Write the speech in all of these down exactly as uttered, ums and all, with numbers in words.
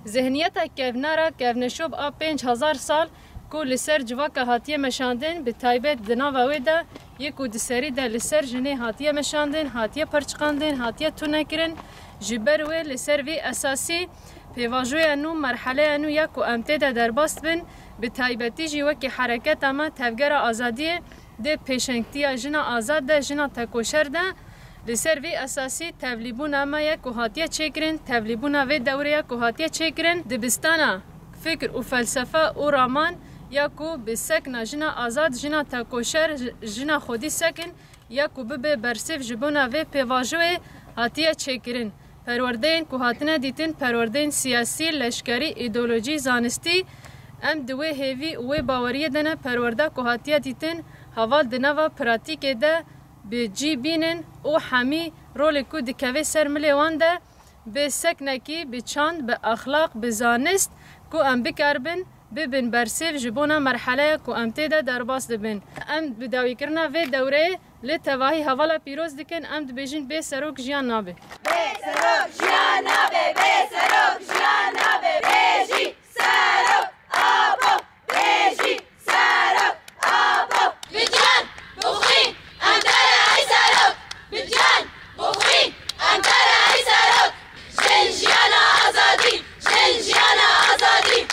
Zihniyeta kevnara kevneşop a pênc hezar sal ku li ser civaka hatiye meşandin, bi taybet di nava wê de yê ku di serî de li ser jinê hatiye meşandin, hatiye pirçiqandin, hatiye tunekirin. Ji ber wê li ser vî esasî pêvajoya nû, merheleya nû ya ku em tê de derbas bin, bi taybetî jî wekî hereketa me Tevgera Azadiyê, di pêşengtiya jina azad de, jina tekoşer de, li ser vî esasî tevlîbûna me ya ku hatiye çêkirin, tevlîbûna vê dewrê ya ku hatiye çêkirin, dibistana fikr û felsefe û raman ya ku bi sekna jina azad, jina tekoşer, j-, jina xwedî sekin, ya ku bibe bersêv ji bona vê pêvajoyê hatiye çêkirin. Perwerdeyên ku hatine dîtin, perwerdeyên siyasî, leşkerî, îdeolojî, zanistî, em di wê hêvî û wê baweriyê de ne, perwerda ku hatiye dîtin, heval di nava pratîkê de bi cî bînin û hemî rolê ku dikeve ser milê wan de, bi seknekî, bi çand, bi exlaq, bi zanist ku em bikaribin, bibin bersêv ji bona merheleya ku em tê de derbas dibin. Em bi dawîkirina vê dewreyê li tevahî hevala pîroz dikin, em dibêjin bê serok jiyan nabe. Bê serok jiyan nabe, bê serok jiyan nabe, bê jî serok, apo, bê jî serok, apo. Bi can, bi xwîn, em te re ey serok. Bi can, bi xwîn, em te re ey serok. Jin jiyana azadî, jin jiyana azadî.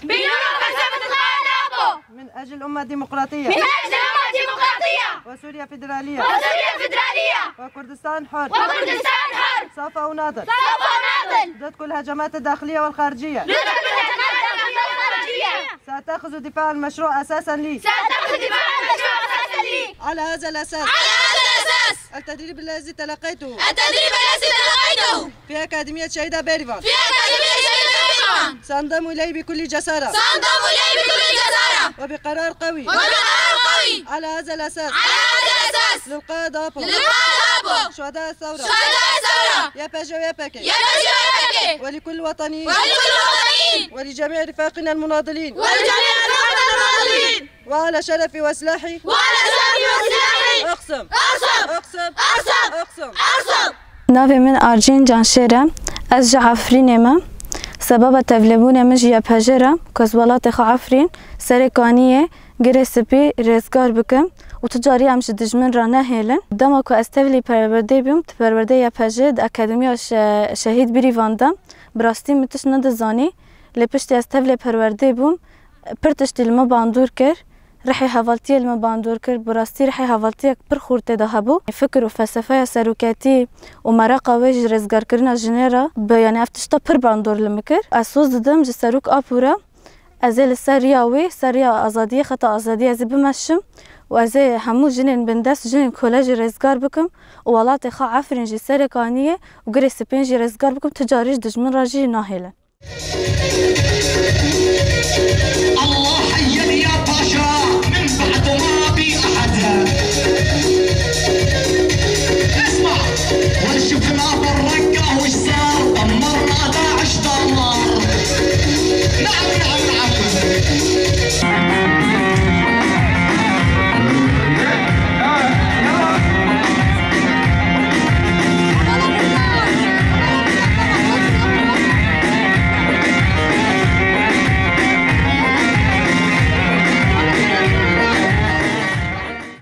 Bînora felsefet xwe napo. من أجل أمة ديمقراطية. من أجل أمة ديمقراطية. وسوريا فيدرالية. وسوريا فيدرالية. وكردستان حر. وكردستان حر. صافى وناضل. صافى وناضل. ضد كل الهجمات الداخلية والخارجية. ضد كل الهجمات الداخلية والخارجية. سأتخذ دفاع المشروع أساسا لي. سأتخذ دفاع المشروع أساسا لي. على هذا الأساس. على هذا الأساس. التدريب الذي تلقيته. التدريب الذي تلقيته. في أكاديمية شهيدة بيريفان. في أكاديمية شهيدة بيريفان. سأنضم إليه بكل جسارة. سأنضم إليه بكل جسارة. وبقرار قوي. وبقرار قوي. على هذا الأساس. على هذا الأساس. للقائد أبو. للقائد أبو. شهداء الثورة. شهداء الثورة. يا بيجي ويا بيكي. يا بيجي ويا بيكي. ولكل وطنيين. ولكل وطنيين. ولجميع رفاقنا المناضلين. ولجميع رفاقنا المناضلين. وعلى شرفي وسلاحي. وعلى شرفي وسلاحي. أقسم. أقسم. أقسم. أقسم. أقسم. Navê min Arjîn Canşêr e. Ez ji Efrînê me. Sebeba tevlêbûnê min ji Y P J re, ku ez welatê xwe Efrîn, serê kaniyê, Girê Spî rêzgar bikim û tu carî em ji dijmin re nehêlin. Dema ku ez tevlî perwerdê bûm, di perwerdê Y P J di Akademiya Şe-, Şehîd Bîrîvan de, bi rastî min tişt nedizanî. Lê piştî ez tevlê perwerdê bûm, pir tiştî li min bandor kir. Rihê hevaltiyê li min bandor kir. Bi rastî rihê hevaltiyek pir xurt tê de hebû. Fikir û felsefeya seroketî û meraqa wê ji rêzgarkirina jinê re bi, yanî ev tişta pir bandor li min kir. Ez soz didim ji Serok Apo re. Ez ê li ser riya wê, ser riya azadiyê, xeta azadiyê ez ê bimeşim û ez ê hemû jinên bindest, jinên kole jî rêzgar bikim û welatê xwe Efrîn jî, Serê Kaniyê û Girê Spîn jî rêzgar bikim, tu carî ji dijmin re jî nahêlin. الله